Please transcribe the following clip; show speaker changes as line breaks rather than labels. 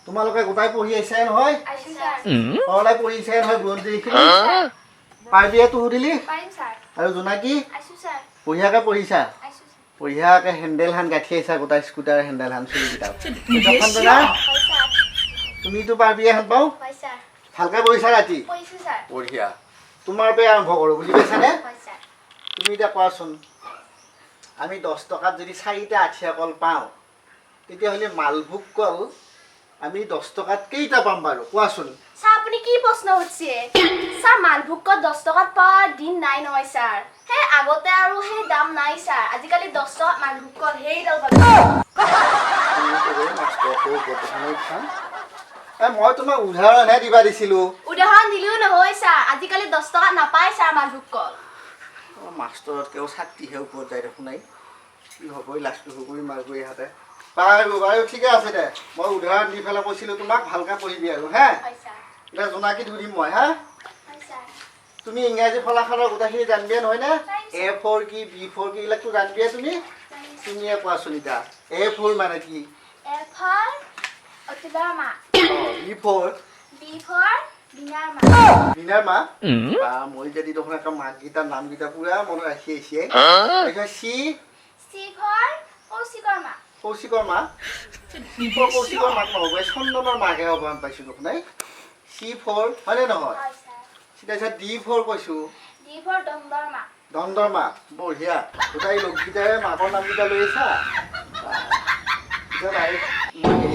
তোমালোকে গোটাই পঢ়ি আহিছাই নহয়?
আহিছোঁ ছাৰ।
সদায় পঢ়িছাই নহয় বুৰঞ্জী এইখিনি? পাৰিবিয়ে সুধিলি?
পাৰিম ছাৰ।
আৰু জোনাকী?
আহিছোঁ ছাৰ।
বঢ়িয়াকে পঢ়িছা?
আহিছোঁ ছাৰ।
বঢ়িয়াকে হেণ্ডেলহান গাঁঠি আহিছা, গোটাই স্কুটাৰ হেণ্ডেলহান চুলিকেইটা। সান্তনা?
হয় ছাৰ।
তুমিতো পাৰিবিয়ে হেন পাওঁ।
হয় ছাৰ।
ভালকে পঢ়িছা ৰাতি?
পঢ়িছোঁ ছাৰ।
বঢ়িয়া। তোমাৰ পৰাই আৰম্ভ কৰোঁ, বুজি পাইছানে?
হয় ছাৰ।
তুমি এতিয়া কোৱাচোন, আমি 10 টকাত যদি চাৰিটা আঠিয়া কল পাওঁ, তেতিয়াহ'লে মালভোগ কল আমি 10 টকাত কেইটা পাম বাৰু, কোৱাচোন।
ছাৰ, আপুনি কি প্ৰশ্ন সুধিছে ছাৰ? মালভোগ কল 10 টকাত পোৱা দিন নাই নহয় ছাৰ। সেই আগতে আৰু সেই দাম নাই ছাৰ। আজিকালি 10 টকাত মালভোগ কল সেইডাল পাব।
এই মই তোমাক উদাহৰণহে দিবা দিছিলোঁ।
উদাহৰণ দিলেও নহয় ছাৰ। আজিকালি 10 টকাত নাপায় ছাৰ মালভোগ কল।
অঁ, মাষ্টৰতকৈও ছাত্ৰীহে ওপৰত যায় দেখোন নাই। কি হ'ব, এই লাজটো কৰি মাৰিব ইহঁতে। বাৰু বাৰু, ঠিকে আছে দে। মই উদাহৰণ দি পেলাই কৈছিলোঁ তোমাক, ভালকৈ পঢ়িবি আৰু হে।
হয় ছাৰ।
এতিয়া জোনাকীত সুধিম মই হা।
হয় ছাৰ।
তুমি ইংৰাজী ফলাখনৰ গোটেইখিনি জানবিয়ে নহয়নে?
জানিছোঁ।
এ ফৰ কি, বি ফৰ কি, এইবিলাকতো জানবিয়ে তুমি। তুমিয়ে কোৱাচোন এতিয়া, এ ফৰ মানে কি?
এ ফৰ অতুলৰ মা।
B for?
বি ফৰ বীণাৰ মা।
বীণাৰ মা। বা, মই যদি দেখোন একে মাককেইটাৰ নামকেইটা পুৰা মনত ৰাখি আহিছে। তাৰপিছত চি?
চি ফৰ কৌশিকৰ মা।
কৌশিকৰ মা। চি ফৰ কৌশিকৰ মাক নহ'ব, এই চন্দনৰ মাকহে হ'ব যেন পাইছোঁ দেখোন। এই চি ফৰ হয়নে নহয়?
হয় ছাৰ।
তাৰপিছত ডি ফৰ কৈছোঁ।
ডি ফৰ দন্দৰ মা।
দন্দৰ মাক। বঢ়িয়া, গোটেই লোককেইটাৰে মাকৰ নামকেইটা লৈ আহিছা। পিছত আৰু মই